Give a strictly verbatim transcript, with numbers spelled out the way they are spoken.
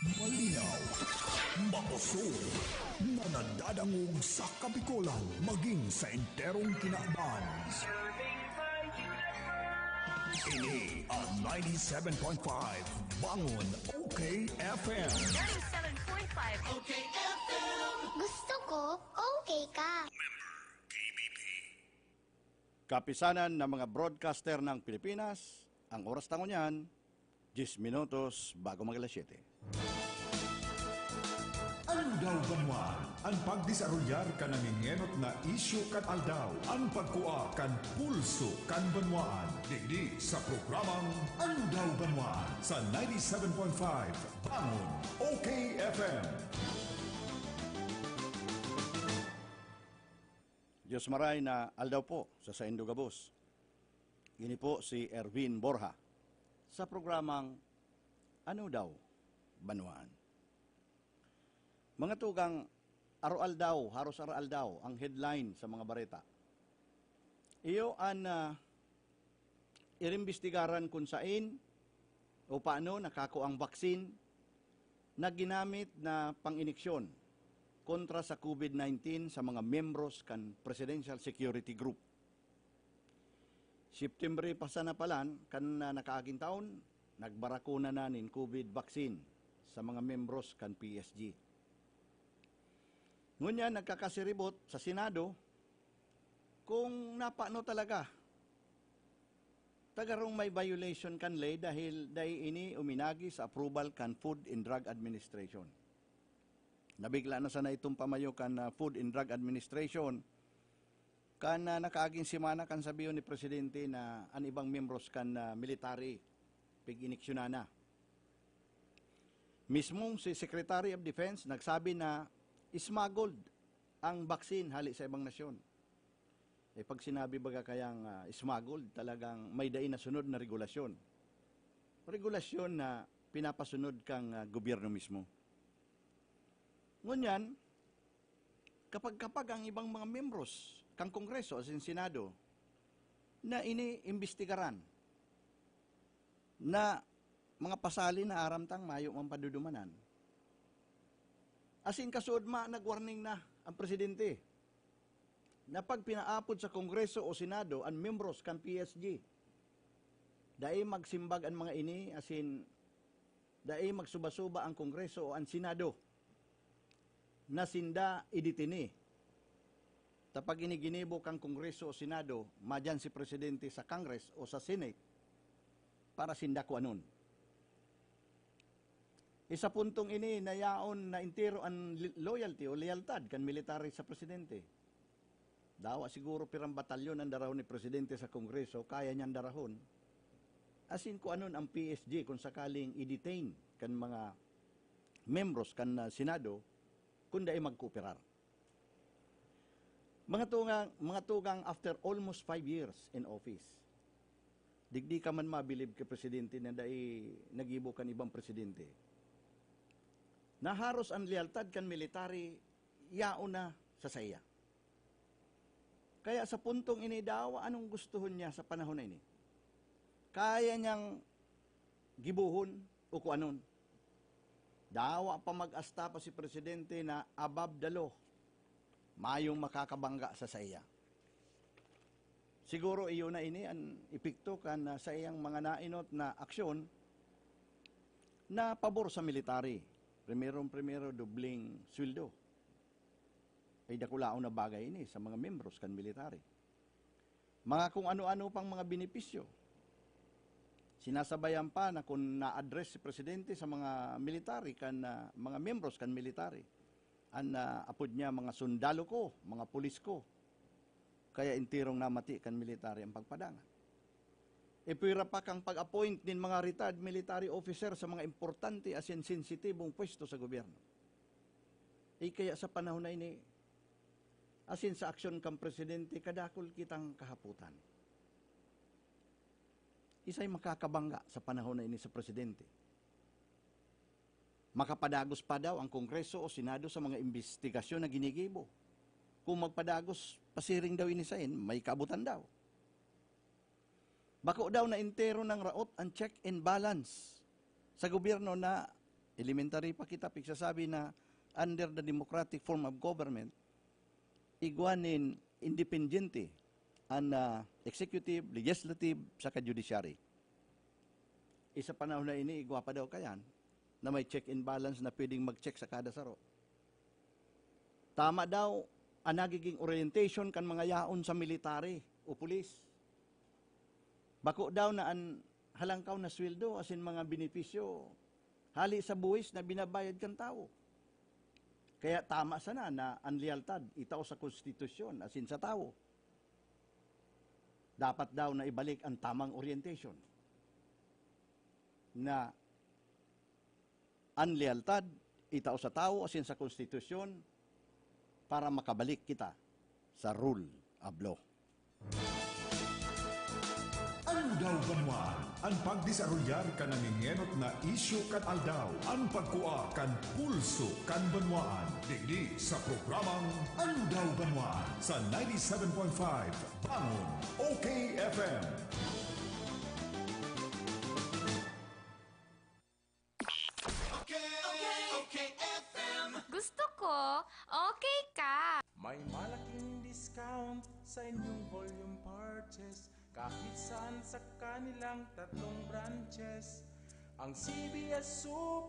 Malinaw, makusog, na nadadangog sa Kabikolan maging sa enterong kinaban. Ini ang ninety-seven point five Bangon O K F M. Ninety-seven point five O K F M. Gusto ko, okay ka. Kapisanan ng mga broadcaster ng Pilipinas, ang oras na ngunyan, diyes minutos bago mag alas siyete. Aldaw Banwaan, ang pagdesarolyar kan nangengenot na isyu kan aldaw, ang pagkua kan pulso kan banwaan. Digdi sa programang Aldaw Banwaan sa ninety-seven point five Bangon O K F M. Diyos maray na aldaw po sa saindo gabos. Ini po si Erwin Borja sa programang Ano Daw Banwaan. Mga tugang, aroaldaw, haros aroaldaw ang headline sa mga bareta. Iyo an ah, irimbestigaran kun sain o paano nakakuang vaccine na ginamit na pang-iniksyon kontra sa covid nineteen sa mga miyembros kan Presidential Security Group. September pa sana palan kan ah, nakaaging taon, nagbarakuna na nin covid vaccine sa mga miyembros kan P S G. Ngunyan, nagkakasiribot sa Senado kung napano talaga ta garong may violation kan ley dahil dai ini uminagi sa approval kan Food and Drug Administration. Nabigla na sana itong pamayo kan ah, Food and Drug Administration kan ah, nakaaging semana kan sabihon ni Presidente na an ibang miyembros kan ah, military pig-iniksyonan na. Mismong si Secretary of Defense nagsabi na smuggled ang vaccine hali sa ibang nasyon. Eh, pag sinabi baga kayang ah, smuggled, talagang may dai nasunod na regulasyon. Regulasyon na pinapasunod kang ah, gobyerno mismo. Ngunyan, kapag-kapag ang ibang mga miyembros kan Kongreso, as in Senado, na iniimbestigaran na mga pasali na aram tang mayo man padudumanan. Asin kasuodma nag-warning na ang presidente na pag pinaapod sa Kongreso o Senado an miyembros kan P S G, dai magsimbag an mga ini asin dai magsuba-suba ang Kongreso o an Senado na sinda idetene. Ta pag ini ginibo kan Kongreso o Senado, madyan si Presidente sa Congress o sa Senate para sinda kuanon. Isa puntong ini na yaon na entero an li-, loyalty o lealtad kan military sa presidente. Dawa siguro pirang batalyon an darahon ni presidente sa Kongreso, kaya niyang darahon. Asin kuanon ang P S G kung sakaling i-detain kan mga membros kan ah, Senado kung dai magkooperar. Mga tugang, mga tugang, after almost five years in office, digdi ka man mabilib ki presidente na dai nagibo kan ibang presidente. Naharos an lealtad kan military yaon na sa saiya. Kaya sa puntong ini, dawa anong gustohon niya sa panahon na ini? Kaya niyang gibohon o kuanon. Dawa pa mag-asta pa si presidente na above the law, mayong makakabangga sa saiya. Siguro iyo na ini an epekto kan ah, saiyang mga nainot na aksyon na pabor sa military. Primerong-primero, dobleng sweldo. Ay dakulaon na bagay ini sa mga membros kan military. Mga kung ano-ano pang mga benepisyo. Sinasabayan pa na kung na-address si presidente sa mga military kan ah, mga membros kan military, an ah, apod niya, mga sundalo ko, mga pulis ko. Kaya enterong namati kan military ang pagpadangat. Ipwera pa kang pag-appoint nin mga retired military officer sa mga importante asin sensitibong pwesto sa gobyerno. Eh, kaya sa panahon na ini, asin sa aksyon kan presidente, kadakul kitang kahapotan. Isay makakabangga sa panahon na ini sa presidente? Makapadagos pa daw ang Kongreso o Senado sa mga imbestigasyon na ginigibo. Kung magpadagos, pasiring daw ini sain, may kaabutan daw. Bako daw na entero nang raot ang check and balance sa gobyerno na Elementary pa kita, pigsasabi na under the democratic form of government, igwa nin independiente an, ah, executive, legislative, saka judiciary. Isa panahon na ini, igwa pa daw kayan, na may check and balance na pwedeng mag-check sa kada saro. Tama daw an nagiging orientation kan mga yaon sa military o pulis. Bako daw na an halangkaw na sweldo asin mga benepisyo hali sa buhis na binabayad kan tawo. Kaya tama sana na an lealtad itao sa konstitusyon asin sa tawo. Dapat daw na ibalik an tamang orientation na an lealtad itao sa tawo asin sa konstitusyon para makabalik kita sa rule of law. Aldaw Banwaan, an pagdesarolyar kan nangengenot na isyu kan aldaw, an pagkua kan pulso kan banwaan. Digdi sa programang Aldaw Banwaan sa ninety-seven point five Bangon, O K F M. Gusto ko, okay ka. May malaking discount sa inyong volume purchase kahit saan sa kanilang tatlong branches. Ang C B S Super